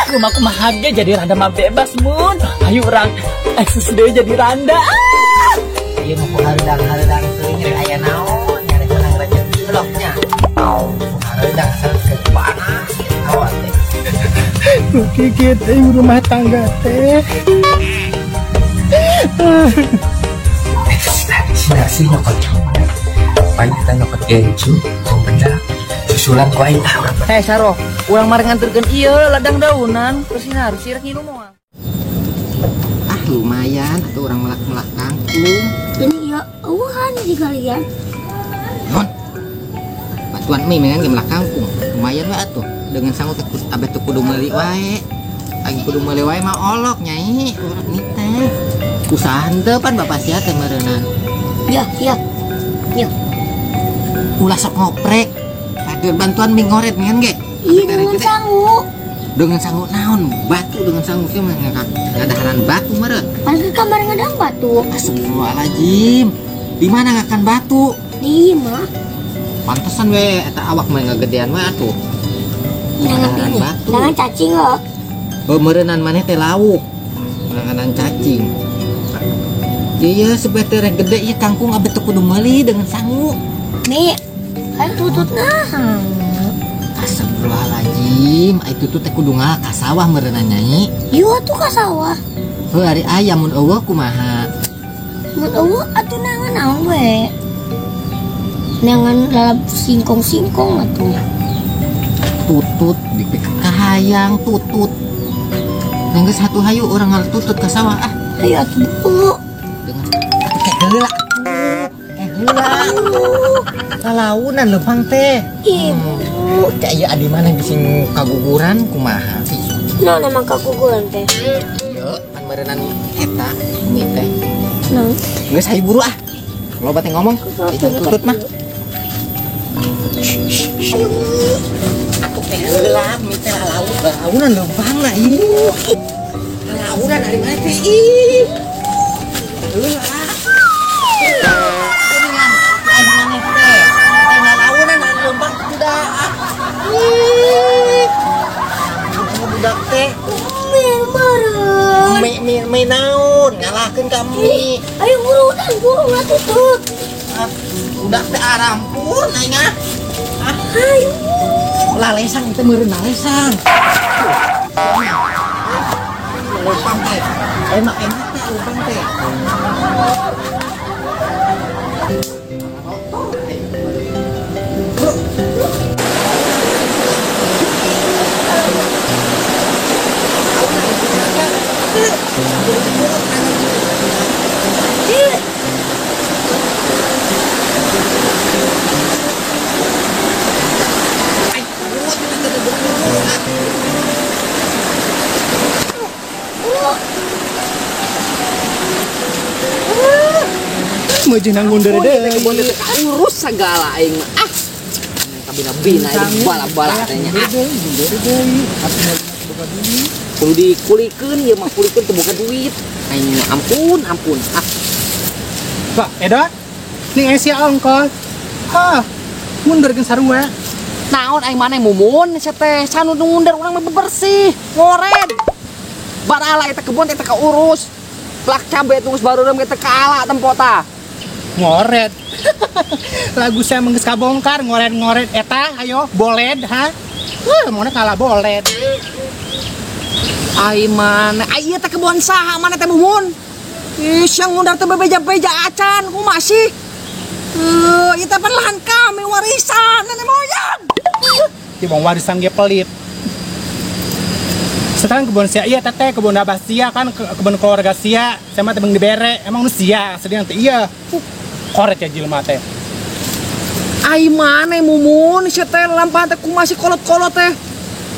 Rumah kumaha ge jadi randa mah bebas mun. Ayo urang eksis deui jadi randa. Ieu mah ku hareudang-hareudang teuing rek aya naon nya rek menang rezeki bloknya. Hareudang asal panas awak teh. Gigit ibu rumah tangga teh. Sinarsi nyokot coba. Paling kita nyokot keju, benda susulan ku aing tah urang. Hei Saroh, urang mari nganterkeun ieu ladang daunan ke Sinarsi rek ngilu moal. Ah lumayan atuh urang melak-melak kangkung. Ini ya eueuhan di kalian. Non. Bantuan mie mengan ge melak kangkung. Lumayan we atuh. Dengan sangu teh abeh teu kudu meuli wae. Aing kudu meuli wae mah olok nyai urang ni teh. Usaha henteu pan bapak sia teh meureunnan. Ya, ya. Ya. Ulah sok ngoprek. Pager bantuan mie ngoret ngan ge. Iya dengan sangu. Dengan sangu naon? Batu dengan sangu kieu mah ngadaharan batu meureun. Pan ke kamar ngadang batu. Astagfirullahaladzim. Di mana ngakan batu? Di imah. Pantesan we eta awak mah ngagedean we atuh. Jangan ini. Jangan cacing loh. Oh, meureunan maneh teh lauk. Meureunan cacing. Iya, supaya teh rek gede ieu kangkung abeh teu kudu meuli dengan sangu. Nih, kan tutut nah. Astagfirullahaladzim, ai tutut teh kudu ngalah ka sawah meureunan nyai. Ieu atuh ka sawah. Heuh ari aya mun eueuh kumaha? Mun eueuh atuh nangan naon we? Nangan lalap singkong-singkong atuh. Tutut dipikahayang tutut. Nanggeus satu hayu urang ngalah tutut ka sawah ah. Hayu atuh bu. Dengan atuh ke heula atuh. Ke heula. Kalaunan leumpang teh. Ibu. Cak ieu adi mana bising kaguguran kumaha sih? Naon emang kaguguran teh? Ieu pan meureunnan eta mie teh. Naon? Geus hayu buru ah. Loba teh ngomong, tutut mah. Ayo. Atuh teh heula mie teh lalaunan leumpang na ieu. Lalaunan ari mana teh ih. Heula. Kuningan ai maneh teh. Teh lalaunan ari leumpang kuda. Ih. Budak teh. Mie meureun. Mie naon ngalahkeun ka mie. Ayo buruan buru tutut. Budak teh arampun aing ah. Ayo. Lalesang teh meureun lalesang. Leumpang teh. Enak-enak teh leumpang teh. Meujeuh ngundur deui. Kebon teh urus sagala aing mah. Ah. Kabina-bina aing bala-bala teh nya. Kudu dikulikeun ieu mah kulikeun teu boga duit. Aing ampun, ampun. Ah. Bah, Edo. Ning sia ongkos. Hah. Mundurkeun sarua. Naon aing maneh mumun sia teh sanu ngundur urang mah bebersih, ngored. Barala eta kebon teh kaurus. Plak cabe tunggus barureum ge teh kaala tempota. Ngoret. Lagu saya mengges kabongkar ngoret-ngoret eta ayo boled ha. Wah, mana kalah boled. Ai mana? Ai ieu teh kebon saha mana teh mumun? Ih, siang ngundar teh bebeja-beja acan kumaha sih? Ieu teh pan lahan kami warisan nenek moyang. Di bang warisan ge pelit. Sekarang kebun sia iya teteh kebun abah sia kan kebun keluarga sia saya mah teh dibere emang nu sia sedih teh iya. Koret ya jelema teh. Ai maneh mumun sia teh lampahan teh kumaha sih kolot-kolot teh.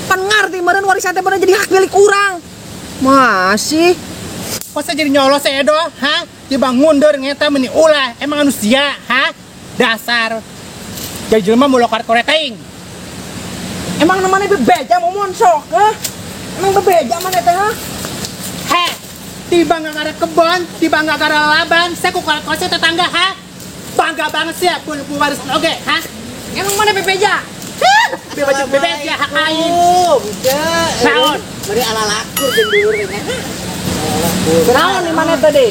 Pan ngarti meureun warisan teh bener jadi hak milik urang. Masih kok saya jadi nyolot saya Edo, ha? Dia mundur ngeta meni ulah emang anu sia, ha? Dasar. Jadi jelema mulo koret teuing. Emang namanya bebeja mumun sok, hah? Emang bebeja mana teh, ha? Heh, tiba nggak ada kebon, tiba nggak ada laban, saya ku korek-korek tetangga, ha? Bangga banget sih ya, pun warisan oge, ha? Emang mana bebeja? Bebeja hak aing. Naon? Beri ala lakur jeung dulur teh nya. Naon di mana tadi?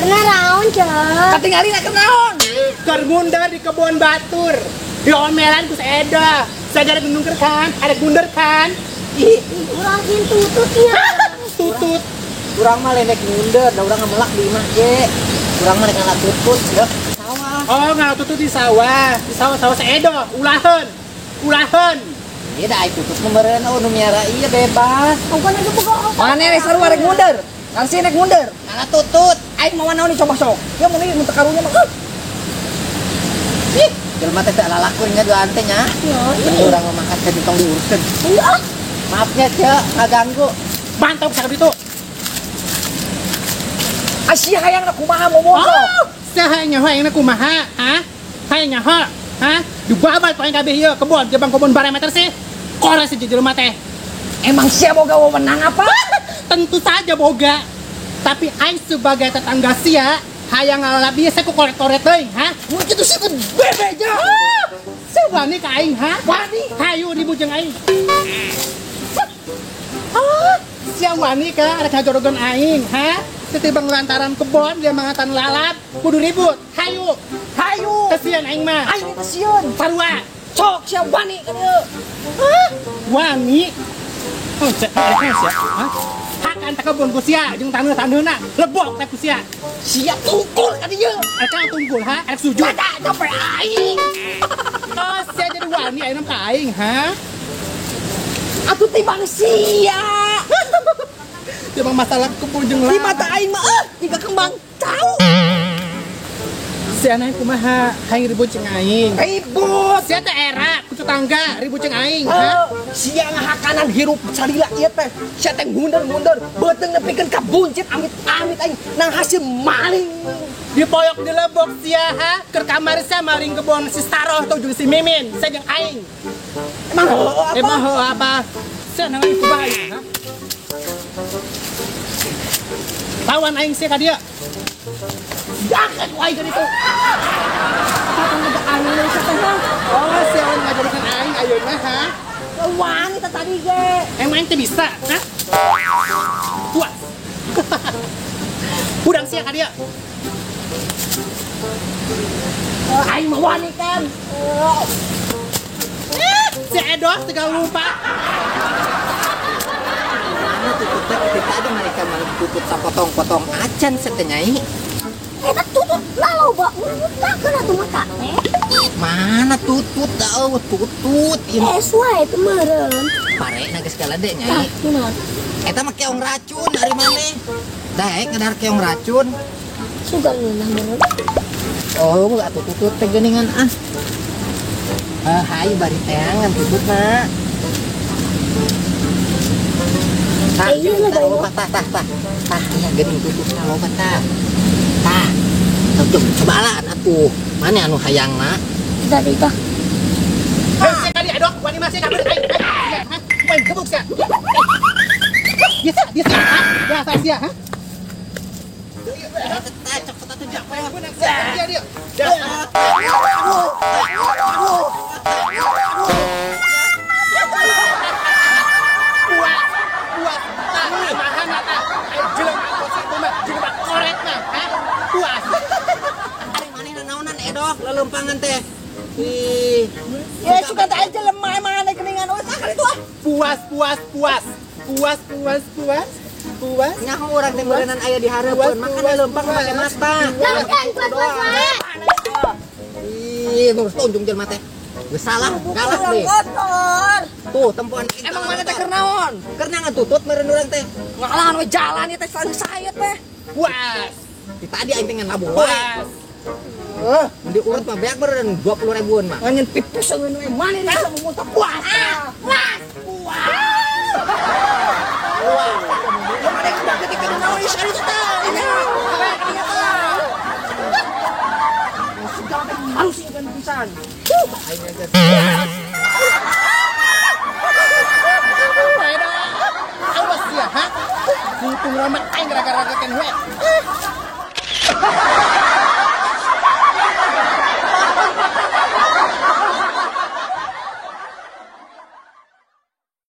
Karena raon, Cek. Katingalina keur naon? Keur ngundar di kebun batur. Diomelan ku si Edo. Sagara gendungker kan, ada gunder kan. Ih, urang sieun tututnya. Tutut. Urang mah lendek ngunder, da urang ngamelak di imah ge. Urang mah rek ngala tutut ya. Sawah. Oh, ngala tutut di sawah. Di sawah-sawah si Edo, ulaheun. Ulaheun. Iya da ai tutut mah meureun oh nu miara ieu bebas. Bukan ada boga opat. Mana rek sarua rek ngunder? Ngarsi rek ngunder. Ngala tutut. Aing mawa naon coba sok. Ya mun ieu mun teu karunya mah. Ih, jelema teh teu lalakur nya doan teh nya. Ya, urang mah mangkat ka tong diuruskeun. Iya. Maafnya, Cek, ngaganggu. Mantap sakit itu. Asia hayang na kumaha momon sok. Saha nyaho hayangna kumaha? Hah? Hayang nyaho? Hah? Dibabat paling kabeh ieu kebon, jebang kebon barometer sih. Kores si jelema teh. Emang sia boga wewenang apa? Tentu saja boga. Tapi aing sebagai tetangga sia, hayang ngalalap ieu saya ku koret-koret teuing, ha? Mun kitu sia teh bebeja. Sia wani ka aing, ha? Wani. Hayu ribut jeung aing. Ah, sia wani ka rek ngajorogeun aing, ha? Titibang lantaran kebon dia mangatan lalap, kudu ribut. Hayu. Hayu. Kesian aing mah. Aing teh sieun. Sarua. Sok sia wani ka dieu. Hah? Wani? Oh, cek, sia. Hah? Hakan ta kebon ku sia jeung taneuh-taneuhna, lebok teh ku sia. Sia tungkul ka dieu. Arek tungkul ha? Arek sujud. Kada sampai aing. Oh, sia jadi wani ayeuna ka aing, ha? Atuh timbang sia. Timbang masalah kebun jeung Di mata aing mah jika kembang cau. Sia naik kumaha? Hayang ribut jeung aing. Ribut. Sia teh era ku tetangga ribut jeung aing, ha? Sia ngahakanan hirup salila ieu teh. Sia teh ngunder-ngunder, beuteung nepikeun ka buncit amit-amit aing nang hasil maling. Dipoyok dilebok sia, ha? Keur kamari sia maling kebon si Saroh atau jeung si Mimin, sia jeung aing. Emang heueuh apa? Emang heueuh apa? Sia nang aing kumaha ieu, ha? Lawan aing sia ka dieu. Jangan ku aing ka ditu. Tatang nga aing sia teh. Oh, sia ngajorokeun aing ayeuna, ha? Wani teh tadi ge. Emang aing teh bisa, ha? Puas. Hudang sia ka dieu. Aing mah wani kan. Si Edo tegal lupa. Mana tutut teh ketika tadi mereka malah tutut sapotong-potong acan teh nyai. Eta tutut laloba urutakeun atuh mata teh. Mana tutut tau tutut ieu. Wae teu meureun. Parena geus galade nyai. Tah, eta mah keong racun ari maneh. Daek ngadahar keong racun. Sugan ngeunah meureun. Oh, atuh tutut teh geuningan ah. Hayu bari teangan tututna. Tah, tah, loba tah, tah, tah. Tah, iya geuning tututna loba tah. Tah. Cobalaan atuh. Mana anu hayangna? Tadi tah. Hei, sia kali aduh, wani mah sia kabur aing. Hah? Main gebuk sia. Dia sia, dia sia. Ya, saya sia, ha? Tah, cokot atuh jak poe. Dia dia. Puas, tah, mahana tah. Aing jelema mah, jelema koret mah, ha? Puas. Ari manehna naonan Edoh lelempangan teh. Ih. Ya suka teh jelema emang aneh geuningan euy tah itu ah. Puas, puas, puas. Puas, puas, puas. Puas. Nyaho urang teh meureunnan aya di hareupeun, makan leumpang make mata. Langsung puas puas wae. Ih, geus tunjung jelema teh. Geus salah, galak deh. Kotor. Tuh, tempoan emang mana teh keur naon? Keur ngatutut meureun urang teh. Ngalahan we jalan ieu teh saya teh. Puas. Di tadi aing teh ngan labuh wae. Puas. Mun diurut mah beak meureun 20 ribuan mah. Ngan pipis seungeun we maneh bisa memutar puas. Puas. Puas. Puas. Ya maneh udah gede ke naon ieu teh. Segala teh malu sih kan pisan. Aing aja. Awas ya, ha? Untung ramat aing gara-gara kan we.